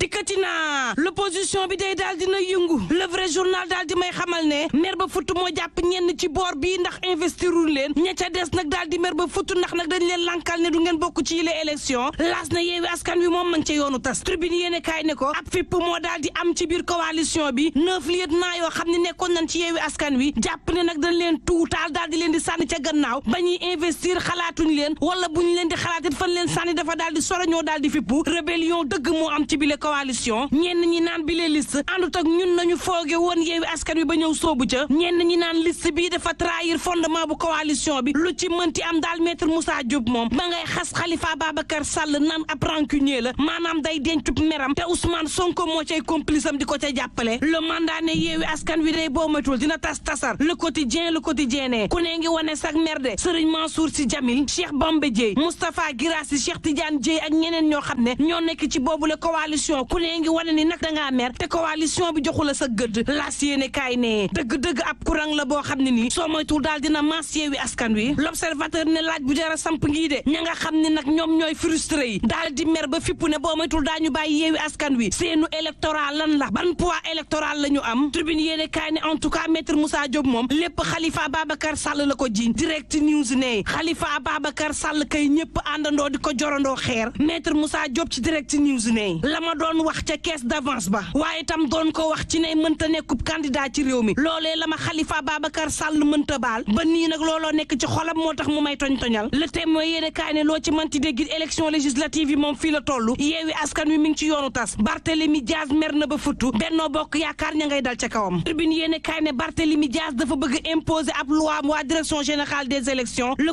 dikkati naa l'opposition bi day daal dina yëngu le vrai journal daal di may xamal ne mer ba futt moo jàpp ñenn ci boor bi ndax investirul leen ña ca des nag daal di mer ba futt ndax nag dañ leen lankal ne du ngeen bokk ci yile élection laas na yeewi askan wi moom ma ngi ca yoonu tas tribune yéene kaay ne ko ab fipp moo daal di am ci biir coalition bi 9 lieutenants yoo xam ne nekkoon nañ ci yeewi askan wi jàpp ne nag dañ leen tuutaal daal di leen di sànni ca gannaaw ba ñuy investir xalaatuñ leen wala bu ñu leen di xalaatit fan leen sànni dafa daal di soroñoo daal di fippu rébellion dëgg moo am ci bile coalition ñenn ñi naan bile liste àndut ak ñun nañu fooge woon yeewi askan wi ba ñëw soobu ca ñenn ñi naan liste bi dafa trahir fondement bu coalition bi lu ci mënti am daal maître Moussa Diop moom ba ngay xas Khalifa Babacar Sall naan ab rancunier la maanaam day dencub meram te Ousmane Sonko moo cay complice am di ko ca jàppale le mandat ne yeewi askan wi day boo matul dina tasar le quotidien ne ku ne ngi wane sag merde Serigne Mansour Sy Djamil Cheikh Bamba Dièye Moustapha Guirassy Cheikh Tidiane Dièye ak ñeneen ñoo xam ne ñoo nekk ci boobule coalition ku ne ngi wane ni nag dangaa mer te coalition bi joxu la sa gëdd laas yéene kaay ne dëgg-dëgg ab courant la boo xam ne nii soo moytul daal dina maas yeewi askan wi l'observateur ne laaj bu jara samp ngii de ña nga xam ne nag ñoom ñooy frustré yi daal di mer ba fippu ne boo moytul daañu bàyyi yeewi askan wi seenu électoral lan la ban poids électoral la ñu am tribune yéene kaay ne en tout cas maître Moussa Diop moom lépp Khalifa Babacar Sall la ko jiiñ direct news ne Khalifa Babacar Sall kay ñëpp àndandoo di ko jorandoo xeer maître Moussa Diop ci direct news ne la ma doon wax ca caisse d'avance ba waaye tam doon ko wax ci ne mënta nekkub candidat ci réew mi loolee la ma Khalifa Babacar Sall mënta baal ba nii nag looloo nekk ci xolam moo tax mu may toñ-toñal le témoin yéene kaay ne loo ci mënti dégg élection législative yi moom fii la toll yeewi askan wi mi ngi ci yoonu tas Barthélémy Diaz mer na ba futtu Benno Bokk Yaakaar ña ngay dal ca kawam tribune yéene kaay ne Barthélémy Diaz dafa bëgg imposer ab loi waa direction générale des élections le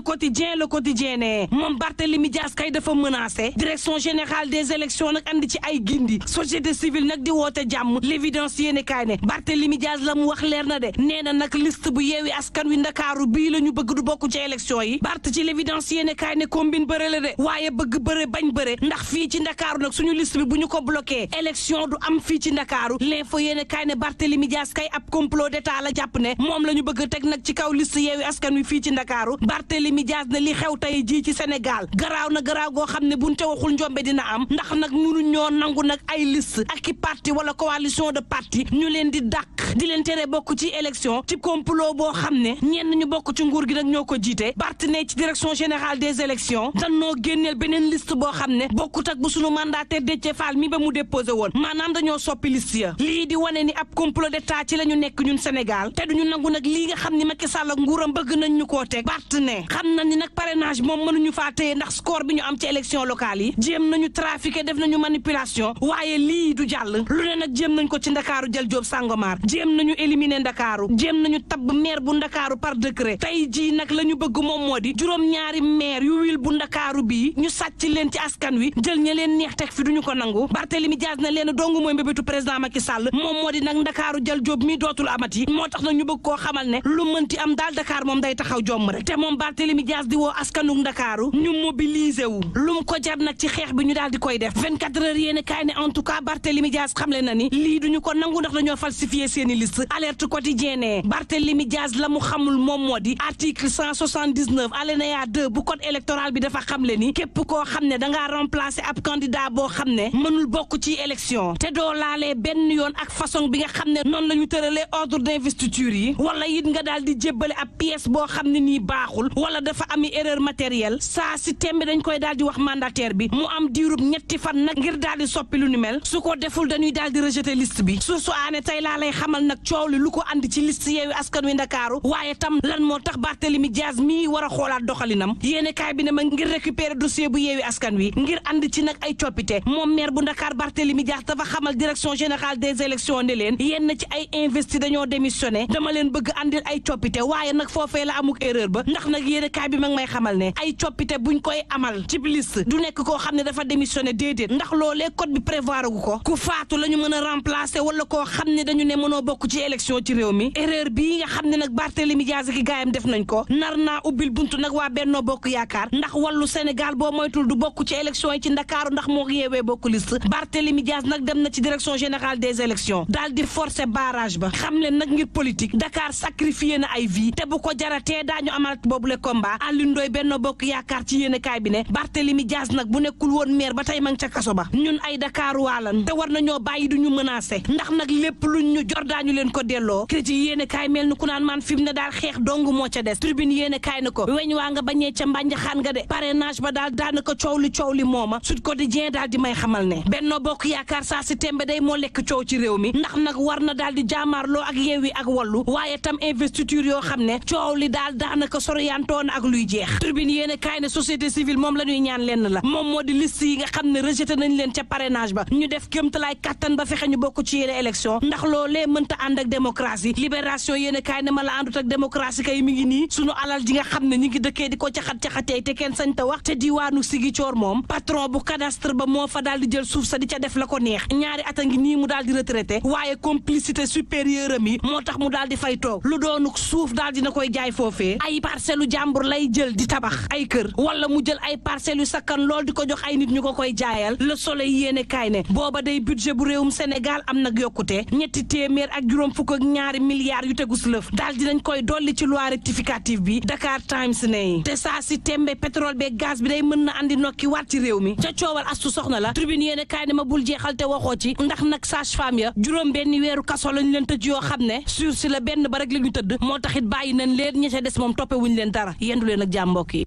quotidien ne moom Barthélémy Diaz kay dafa menacé direction générale des élections nag andi ci ay gindi société civile nag di woote jàmm l'évidence yéene kaay ne Barthélémy Diaz la mu wax leer na de nee na nag liste bu yeewi askan wi ndakaaru bii la ñu bëgg du bokk ci élection yi Bart ci l'évidence yéene kaay ne combine bëre la de waaye bëgg bëre bañ bëre ndax fii ci ndakaaru nag suñu liste bi bu ñu ko bloqué élection du am fii ci ndakaaru l'info yéene kaay ne Barthélémy Diaz kay ab complot d'état la jàpp ne moom la ñu bëgg teg nag ci kaw liste yeewi askan wi fii ci ndakaaru Barthélémy Diaz ne li xew tey jii ci Sénégal garaaw na garaaw goo xam ne buñ ca waxul njombe dina am ndax nag mënuñ ñoo nangu nag ay liste ak i parti wala coalition de parti ñu leen di dàq di leen tere bokk ci élection ci complot boo xam ne ñenn ñu bokk ci nguur gi nag ñoo ko jiite Bart ne ci direction générale des élections danoo génneel beneen liste boo xam ne bokkut ak bu sunu mandataire Déthié Fall mi ba mu déposé woon maanaam dañoo soppi liste ya lii di wane ni ab complot d'état ci la ñu nekk ñun Sénégal te duñu nangu nag lii nga xam ni Macky Sall ak nguuram bëgg nañ ñu koo teg Bart ne xam na ni nag parrainage moom mënuñu faa téye ndax score bi ñu am ci élection locale yi jéem nañu trafiqué def nañu manipulation waaye lii du jàll lu ne nag jéem nañ ko ci Ndakaaru jël Diop Sangomar jéem nañu éliminer Ndakaaru jéem nañu tabb maire bu Ndakaaru par décret tey jii nag la ñu bëgg moom moo di juróom-ñaari maire yu wil bu Ndakaaru bii ñu sàcc leen ci askan wi jël ña leen neex teg fi duñu ko nangu Barthélémy Diaz na leen dong mooy mbébétu président Macky Sall moom moo di nag Ndakaaru jël Diop mi dootul amati moo tax nag ñu bëgg koo xamal ne lu mënti am daal Dakar moom day taxaw jomm rek te moom Barthélémy Diaz di woo askanu Ndakaaru ñu mobiliser wu lu mu ko jar nag ci xeex bi ñu daal di koy def 24 heures yéene kaay ne en tout cas Barthélémy Diaz xamle na ni lii duñu ko nangu ndax dañoo falsifier seeni liste alerte quotidien ne Barthélémy Diaz la mu xamul moom moo di article 179 alinéa 2 bu code électoral bi dafa xamle ni képp koo xam ne dangaa remplacer ab candidat boo xam ne mënul bokk ci élection te doo laalee benn yoon ak façon bi nga xam ne noonu la ñu tëralee ordre d'investiture yi wala it nga daal di jébbale ab pièce boo xam ne nii baaxul wala dafa ami erreur matérielle saa si tembe dañ koy daal di wax mandataire bi mu am diirub ñetti fan nag ngir daal di soppi lu ni mel su ko deful dañuy daal di rejeter liste bi su aane tey laa lay xamal nag coow li lu ko andi ci liste yeewi askan wi Ndakaaru waaye tam lan moo tax Barthélémy Diaz mii war a xoolaat doxalinam yéene kaay bi ne ma ngir récupérer dossier bu yeewi askan wi ngir andi ci nag ay coppite moom maire bu Ndakaar Barthélémy Diaz dafa xamal direction générale des élections ne leen yenn ci ay investi dañoo démissionné dama leen bëgg andil ay coppite waaye nag foofee la amuk erreur ba ndax nag yéene kaay bi ma ngi may xamal ne ay coppite buñ koy amal ci liste du nekk koo xam ne dafa démissionné déedéet ndax loolee code bi prévoir gu ko ku faatu la ñu mën a remplacer wala koo xam ne dañu ne mënoo bokk ci élection ci réew mi erreur bii nga xam ne nag Barthélémy Diaz ki gaayam def nañ ko nar naa ubbil buntu nag waa Benno Bokk Yaakaar ndax wàllu Sénégal boo moytul du bokk ci élection yi ci Ndakaaru ndax moo yeewee bokk liste Barthélémy Diaz nag dem na ci direction générale des élections daal di forcer barrage ba xam leen nag ngir politique Dakar sacrifié na ay vie te bu ko jaratee daañu amaat boobu le combat Alioune Ndoye Benno Bokk Yaakaar ci yéene kaay bi ne Barthélémy Diaz nag bu nekkul woon maire ba tey ma ngi ca kaso ba ñun ay Ndakaaru waalan te war nañoo bàyyi du ñu menacé ndax nag lépp luñ ñu jor daañu leen ko delloo critique yéene kaay mel ni ku naan man fi mu ne daal xeex dong moo ca des tribune yéene kaay na ko weñ waa nga bañee ca mbànj xaan nga de parrainage ba daal daanaka coow li mooma Sud Quotidien daal di may xamal ne Benno Bokk Yaakaar saa si tembe day moo lekk coow ci réew mi ndax nag war na daal di jaamaarloo ak Yewwi ak Wallu waaye tam investiture yoo xam ne coow li daal daanaka soriyantoon ak luy jeex tribune yéene kaay ne société civile moom la ñuy ñaan lenn la moom moo di liste yi nga xam ne rejeté nañ leen ca parrainage ba ñu def kéemtalaay kattan ba fexe ñu bokk ci yéene élection ndax loolee mënta ànd ak démocratie libération yéene kaay ne ma la àndut ak démocratie kay mi ngi nii sunu alal ji nga xam ne ñi ngi dëkkee di ko caxat-caxatee te kenn sañ ta wax te diwaanu Ziguinchor moom patron bu cadastre ba moo fa daal di jël suuf sa di ca def la ko neex ñaari at a ngi nii mu daal di retraité waaye complicité supérieure am yi moo tax mu daal di fay toog lu doonu suuf daal dina koy jaay foofee ay parcelle u jàmbur lay jël di tabax ay kër wala mu jël ay parcelles yu sakkan lool di ko jox ay nit ñu ko koy jaayal Le Soleil yéene kaay ne booba day budget bu réewum Sénégal am nag yokkute ñetti téeméer ak juróom fukk ak ñaari milliards yu tegus lëf daal dinañ koy dolli ci loi rectificative bi Dakar Times ne te saa si tembe pétrole beeg gaz bi day mën na andi nokki waat ci réew mi ca coowal astu soxna la tribune yéene kaay ne ma bul jeexal te waxoo ci ndax nag sage-femme ya juróom benn weeru kaso lañ leen tëj yoo xam ne sursis la benn ba rek la ñu tëdd moo taxit bàyyi nañ leen ña ca des moom toppe wuñ leen dara yendu leen ak jàmm mbokk yi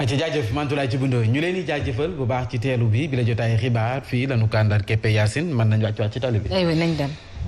ci jaajëf Mantoulaye ci bundoo ñu leen di jaajëfal bu baax ci teelu bi la jotaay xibaar fii lañu kàndar keppe Yacine mën nañu wàcc ci tali bi. aywa nañ dem.